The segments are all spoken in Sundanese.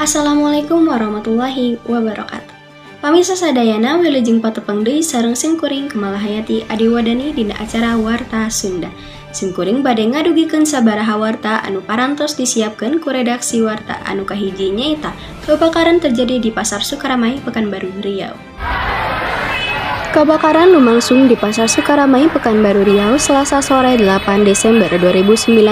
Assalamualaikum warahmatullahi wabarakatuh. Pamirsa sadayana, wilujeng patepang deui sareng simkuring Kemala Hayati Adiwadani dina acara Warta Sunda. Simkuring bade ngadugikeun sabaraha warta anu parantos disiapkeun ku redaksi Warta. Anu kahiji nyaeta kebakaran terjadi di Pasar Sukaramai, Pekanbaru, Riau. Kebakaran lumangsung di Pasar Sukaramai, Pekanbaru, Riau, Selasa sore 8 Desember 2019.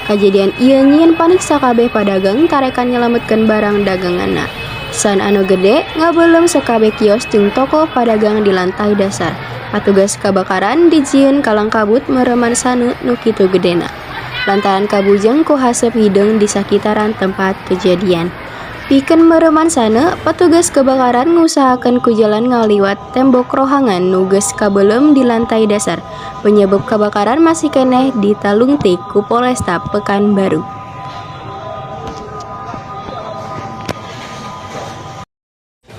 Kejadian ieu nyieun panik sakabeh padagang tarekan nyelametkeun barang daganganna. Seun anu gede ngabeuleum sakabeh kios jeung toko padagang di lantai dasar. Patugas kebakaran dijieun kalang kabut mereuman saneu nu kitu gedena lantaran kabujeng ku haseup hideung di sakitaran tempat kejadian. Pikeun mereuman saneu, petugas kebakaran ngusahakeun ku jalan ngaliwat tembok rohangan nu geus kabeuleum di lantai dasar. Penyebab kebakaran masih keneh ditalungtik ku Polresta Pekanbaru.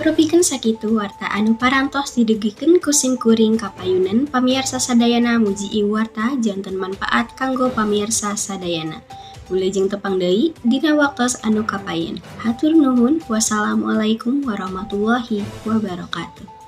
Rupikeun sakitu warta anu parantos didugikeun ku simkuring kapayunan pamiarsa sadayana. Muji ieu warta janten manfaat kanggo pamiarsa sadayana. Wilujeng tepang deui dina waktos anu kapayun. Hatur nuhun. Wassalamualaikum warahmatullahi wabarakatuh.